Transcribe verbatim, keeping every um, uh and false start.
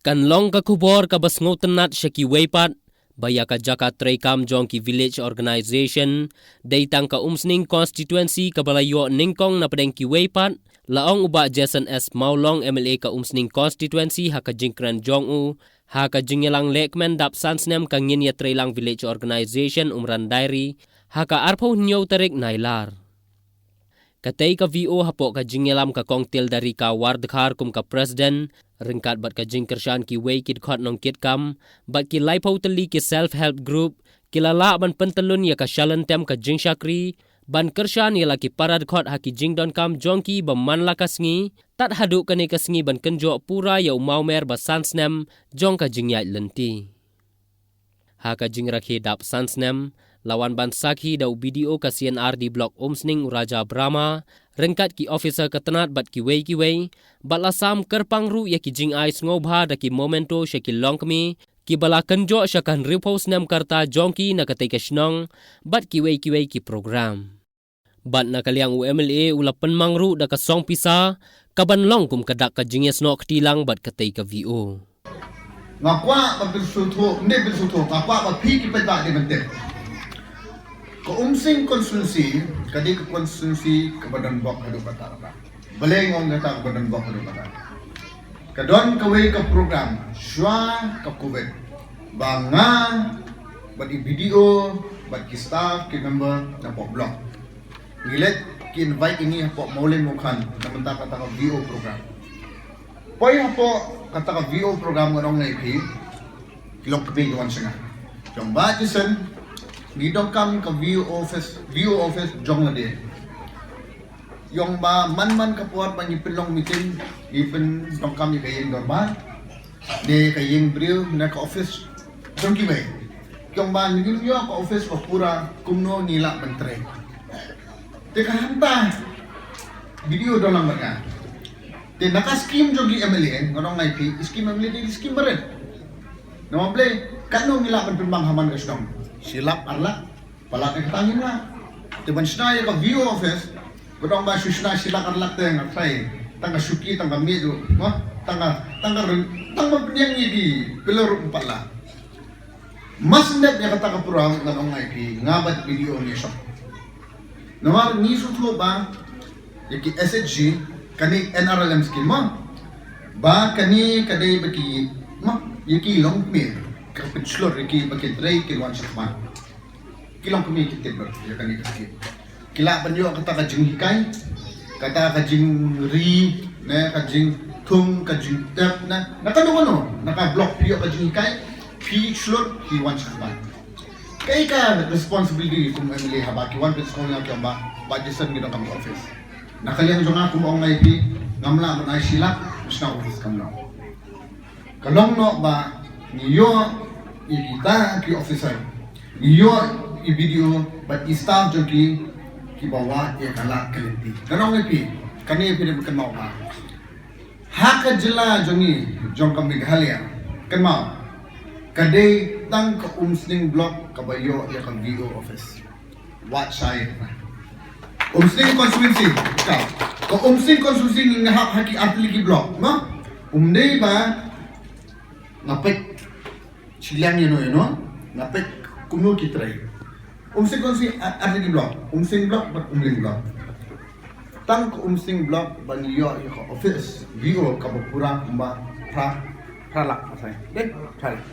Kan long ka khubor kaba sngewtynnat sha kiwei pat ba ïa ka jaka treikam jong ki village organisation dei tang ka Umsning constituency kaba la ïoh nyngkong na pdeng kiwei pat, la ong u Bah Jason S Mawlong, M L A ka Umsning constituency, ha ka jingkren jong u ha ka jingïalang lehkmen dap san snem ka ngin ïatreilang village organisation Umran Diary ha ka arphew hynñiew tarik Nailar. Katei ka V O hapoh ka jingïalam ka Kong Tilda Rika Wardkhar kum ka president, ryngkat bad ka jingkyrshan kiwei ki dkhot nongkitkam bad ki laiphew tylli ki self help group, ki la lah ban pyntyllun ïa ka shalynter ka jingshakri ban kyrshan ïa la ki para dkhot ha ki jingdonkam jong ki ba man la ka sngi, tad haduh kane ka sngi ban kynjoh pura ïa u mawmer ba san snem jong ka jingïaid lynti. Ha ka jingrakhe dap san snem, la wan ban sakhi da u B D O ka C N R D Block Umsning u Raja Brahma, ryngkat ki officer ka tnat bad kiwei kiwei, bad la sam kyrpang ruh ïa ki jingai sngewbha da ki memento sha ki longkmie kiba la kynjoh sha ka hynriewphew snem ka rta jong ki na katei ka shnong, bad kiwei kiwei ki program. Bad na ka liang u M L A u la pynmang ruh da ka song pisa kaban long kum ka dak ka jingïasnoh kti lang bad katei ka V O. Nga kwah ba pynsngewthuh, ym dei pynsngewthuh, nga kwah ba phi ki paidbah dei ban tip. Ka Umsning constituency ka dei ka constituency kaba don bok haduh katta katta. Balei nga ong kata kaba don bok haduh katta? Ka don kawei ka program shuwa ka covid ba nga bad i B D O bad ki staff, ki member na pok block, ngi leit ki invite ïa ngi hapoh Mawlai Mawkhan na bynta kata ka V O program. Poi hapoh kata ka V O program, nga ong ïa phi, ki longkmie ki wan sha nga. Jong Bah Jason, ngi donkam ka V O office, V O office jong lade. Ong ba man man ka por ba ngi pynlong meeting, ngi pyndonkam ïa ka ïing dorbar, ne ka ïing briew, ne ka office jong kiwei. Ong ba ngi ïoh ka office ba pura, kumno ngi lah ban trei. Te ka hangta B D O don lang bad nga. Te na ka skim jong ki M L A, nga ong ïa phi, skim M L A dei skim barit. Namar balei, katno ngi lah ban pynbang ha man ka shnong? Shi lak ar lak. Palat ïa kata ngim lah. Te ban shna ïa ka V O office, ba dang ba shu shna shi lak ar lak te nga trai. Tang ka shuki, tang ka mih ruh, mo? Tang ka, tang ka ryn, tang ban pynïeng ïa ki pillar ruh pat lah. Mas ndep ïa kata ka program, nga ong ïa phi, nga bad B D O ngi shoh. Namar ngi sngewthuh ba ïa ki S H G, kane N R L M scheme, mo? Ba kane ka dei ba ki, mo, ïa ki longkmie, ka pynshlur ïa ki ba ki trei ki wan shakhmat. Ki longkmie ki tip ba ïa kane ka skim. Ki lah ban ïoh kata ka jinghikai, kata ka jingri, ne, ka jingthung, ka jingtep, ne, na kano kano, na ka block phi ïoh ka jinghikai, phi shlur, phi wan shakhmat. Kaei ka responsibility kum M L A haba ki wan pynskhem ïa ki, ong ba, Bah Jason, ngi donkam ka office. Na ka liang jong nga, kum ong ïa phi, ngam lah ban ai shi lak, shna office kam long. Ka long noh ba ngi ïoh ïa kita ki officer, ngi ïoh ïa B D O bad i staff jong ki, kiba wad ïa ka lad ka lynti. Nga ong ïa phi, kane phi dei ban kynmaw ba ha ka jylla jong ngi, jong ka Meghalaya, kynmaw, ka dei tang ka Umsning block kaba ïoh ïa ka V O office. Wat shai. Umsning constituency. Ka, ka Umsning constituency ngi hap ha ki artylli ki block, mo? Ym dei ba nga peit shiliang ïano ïano, nga peit kumno ki trei. Umsning constituency ar-, artylli ki block, Umsning block bad Umling block. Tang ka Umsning block ba ngi ïoh ïa ka office V O kaba pura kumba phra, phra lak, asai. Dei, phra lak.